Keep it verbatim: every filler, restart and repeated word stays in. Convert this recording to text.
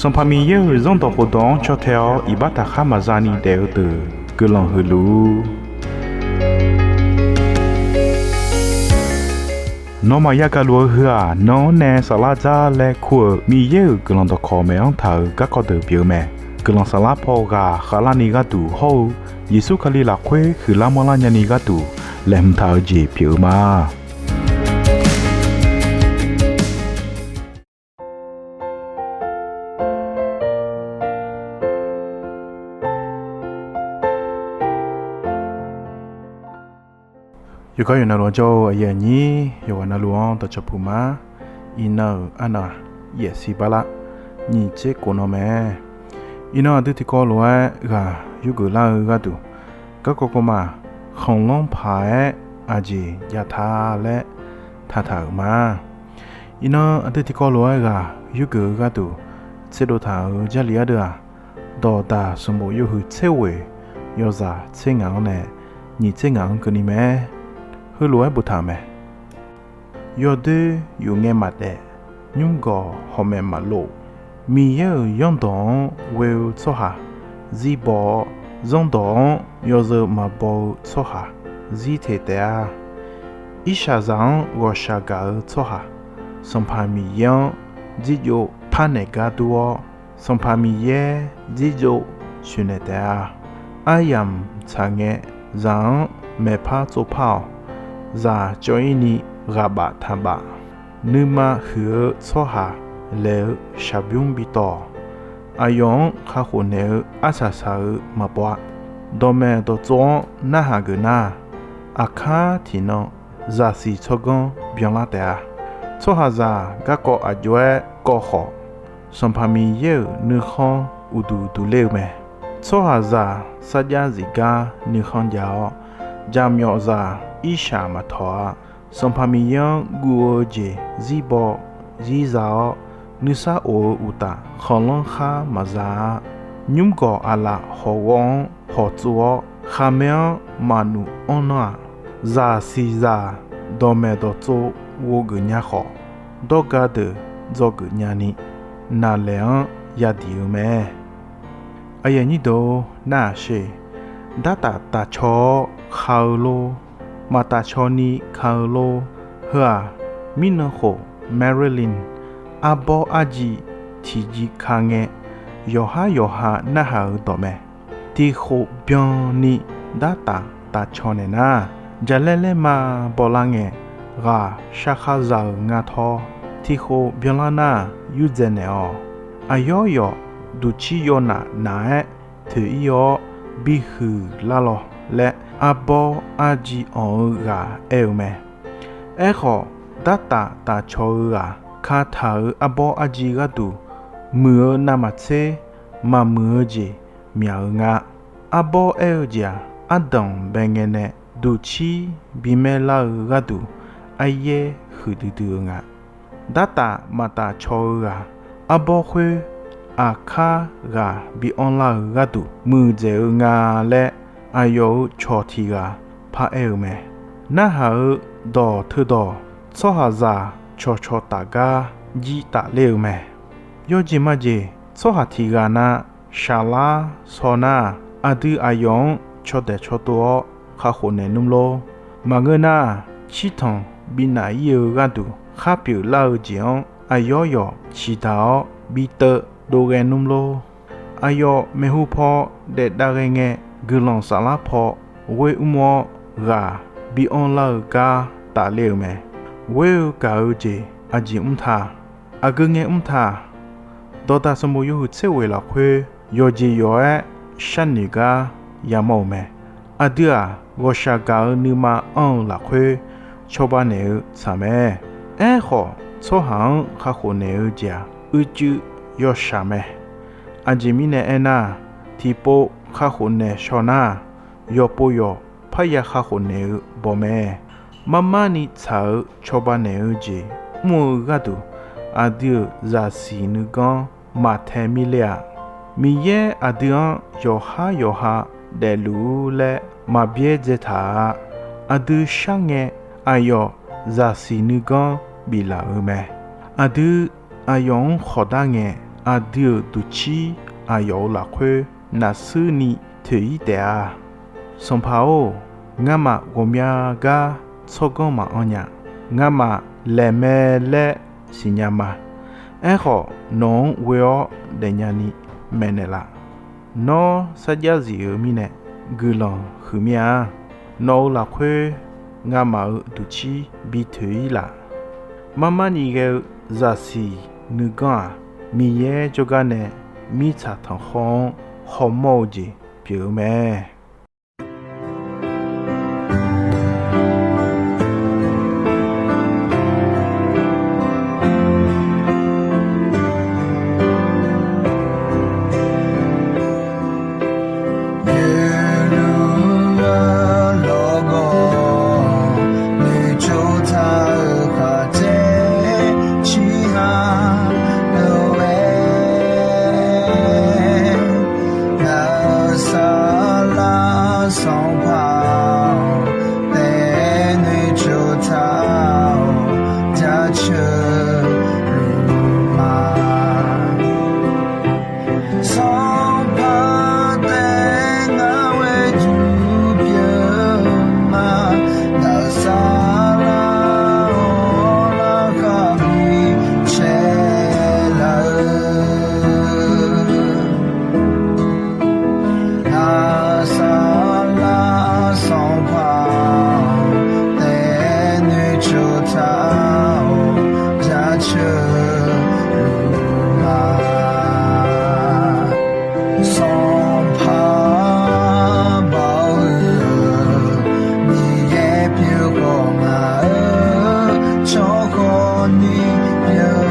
Sanqpaq Miqyaer-euq Zanrdawq khofdawq-anr caw tae-awr iqbax taqkhar maqza ni daef-eu deuq guiqlanq huiq luf-ur. Nawmaf yagaq luf-eu heu-aq, nan-anr nae saflar dzar laer kur-euq Miqyaer-euq guiqlanq dawqkawq maeq-anr taq-euq garkawv deuq pyeuf-eu mae. Guiqlanq saflar paw ghaq khavlarni gharduq hawr-eu Yeqsur Kali lafkhoer huiqlar manrlar nyani gharduq laeqhmq taq-eu jeq pyeuf-eu ma. Yawqgar yawqnavluf-anr jawr-eu aqyuif aqnyir yawqghaq navluf-anr dawqcawq puq ma. Iqnan-euq arnan-aq, yaefsiq barlar nyiq tser khof nan mae. Iqnan aqdui tiqkawv lof-aer ghaq yurgeuf lar-eu gharduq, garkawv kawv ma, khanqlanr paq-aer aqjeq jav ta laer taqtaq-euq ma. Iqnan aqdui tiqkawv lof-aer ghaq yurgeuf-eu gharduq, tserdov taq-euq Jarlif ardeuv-aq, Dawqdaq sanqbof yawhuiq tser ghoeq yawzaq tser ngaq-anr nae nyiq tser ngaq-anr keuvni mae. Heulof-aer boftaq-euq mae. Yawdoer yuf ngae maqdaef, nymrgawq hawmaeq maqlov. Miqyaer-euq zanrdawq-anr ghoe-eu tsawrhaq zirbaw-awr, zanrdawq-anr yawzeu maqbaw-eu tsawrhaq zir teq taef-a. Irshaqzaq-anr ghawqshaq gaq-eu tsawrhaq, Sanqpaq Miqyaer-anr jirjov parnaeq gar dur-awr, Sanqpaq Miqyaer jirjov soeqnaeq taef-a. Aryamq tsaq ngae, zaq-anr maeqpar tsovpar-awq. Zaq cawv-ir ni ghaq baf taq baf. Nuima huiq-eu tsawrhaq laeq-eu shaqbymr bi tawq-awq. Aqyawf-anr kakhof naeq-eu arsaq saq-eu maqbaw-a. Dawqmaeq dawqtsov-anr narhaq geuf nar, aqkar tiqnan zaqsiq tsawrganr byanlar taef-a. Tsawrhaqzaq garkawv aqjox-aer kawv khawf, Sanqpaq Miqyaer-euq nuikhanr uqduq duq ler-eu mae. Tsawrhaqzaq sarjax zifgar nuikhanr jav-awr, jaqmyawfzaq irshaq maqtawq-a. Sanqpaq Miqyaer-anr guv-eu jeq zirbaw zirza-awr, nuisar of-eu uqtaf khanqlanr khar maqza-a. Nymrgawq aqlaf hawq ghawv-anr hawq tsuv-awr, khaqmae-anr maqnuf anr nanr-aq, zaqsiq zaq dawqmaeq dawqtsov ghov geuf nya khawf, dawrga deuq dzawgeuf nyani, naqlaeq-anr yadiq-eu mae. Aqyuif aqnyir deuq-or, nar-aq sher. Dartaf tafcaw-awr ka-eu lor, maqtafcaw ni ka-eu lor. Heu-aq, mirnan khof Marilyn arbawr arji tiqji ka ngae, yawqhar yawqha narhaq-eu dawq mae. Tiq khof byan ni dartaf tafcaw naeq nar, jaqlaer laerma bawlar ngae, ghaq sharkhar za-euq nga tawr. Tiq khof byanlar nar, yurdzae naeq-awq. Aqyawf yawf duqcir yawnaf naf-aer toeq-ir-awr bihuiq lar lawq laer, arbawr arji anq-eu ghaq aer-eu mae. Aerkhawf, dartaf tafcaw-eu ghaq kataq-euq arbawr arji gharduq, muiq-eu navmaqtser maqmuiq-eu jeq myaq-eu nga. Arbawr aer-eu jeq-aq, ardanq bae ngae nae duqcir bimaer lar-eu gharduq, aryaer huiqdui dui-eu nga. Dartaf maqtaf caw-eu ghaq, arbawr khoer aqkar ghaq bi anrlar-eu gharduq muiqdzaeq-eu nga laer, aqyawf-euq cawq tiq ghaq paraer-eu mae. Narhaq-euq dawq teudawq, tsawrhaqzaq cawqcawq taf gar jir tafler-eu mae. Yawjeq majeq tsawrhaq tiq ghaq na shaqlar shaw nar-aq, aqdui aqyawf-anr caw daeq caw tov-awr kakhof naeq nmr lor. Maqngeur nar-aq, cirtanq bi naf-ir-eu gharduq khar pyeuflar-eu jeq-anr aqyawf yawf ciqdaq-awr bi teuv dov ghae nmr lor. Aqyawf maeqhu paw daef dav ghae ngae, guiqlanq saflar paw ghoer mr-awr ghaq bi anrlar-eu gar tafler-eu mae. Ghoer-eu gaq-eu jeq aqjeq mr ta? Aqgeu ngae mr ta? Dawqdaq sanqbof yawhuiq tser ghoeq lafkhoer yawqjeq yawq-aer sharnoeq gar yamawr-euq mae. Aqdui-aq, ghawqshaq gaq-eu nuima anr-eu lafkhoer cawba naeq-eu tsaq mae. Aerkhawf, tsawrhaq-anr kakhof naeq-eu jeq-aq, uicuiv yawshaq mae. Aqjeq mirnae aernar, tiqpov kakhof naeq shaw nar, yawqpov yawq parya kakhof naeq-eu baw mae. Marmar ni tsaq-eu cawba naeq-eu jeq mr-eu gharduq, aqdui-euq zaqsiq nuiganr maqtae mirler-a. Miqyaer aqdui-anr yawqhar yawqha daefluf-ur laer maqbyaer dzaetaq-a. Aqdui sharngae aqyawf zaqsiq nuiganr biflaf-euq mae. Aqdui aqyawf-anr khawqdar ngae, aqdui-euq duqcir aqyawf-euq lafkhoer naqshuir ni toeq-ir taef-a. Sanqpaq-or, ngamaf ghawqmya gar tsawrganr maqanr nya. Ngamaf laeq mae laer siqnya ma. Aerkhawf, nawq-anr ghoe-awr daefnya ni maeqnaeq laf. Nawr sarjax zif-eu mirnae guiqlanq huiqmir-a. Nawq-euq lafkhoer ngamaf-euq duqcir bi toeq-ir laf. Marmar ni ghae-eu zaqsiq nuiganr-aq, Miqyaer jawrgar nae mirtsaq tanqkhawr-anr hawmawr-eu jeq pyeuf-eu mae. Yeqluq-eu lawrgawv noeqtsov taq-euq khaqdzerzir ciqha lof-aer, Ngaqsaqlaq Sanqpaq-awq, taef noeqtsov taq-awq, jaceuq luf ma. Sanqpaq taef ngar ghoe juq pyeuf ma. Ngaqsaqlaq-awr, larkhaq bi caelaf-eu Ngaqsaqlaq Sanqpaq-awq, taef noeqtsov taq-awq, jaceuq luf ma. Sanqpaq Baoq-eu Miqyaer pyeuf khawf, ngaq-euq tsawrhawq ni pyeuf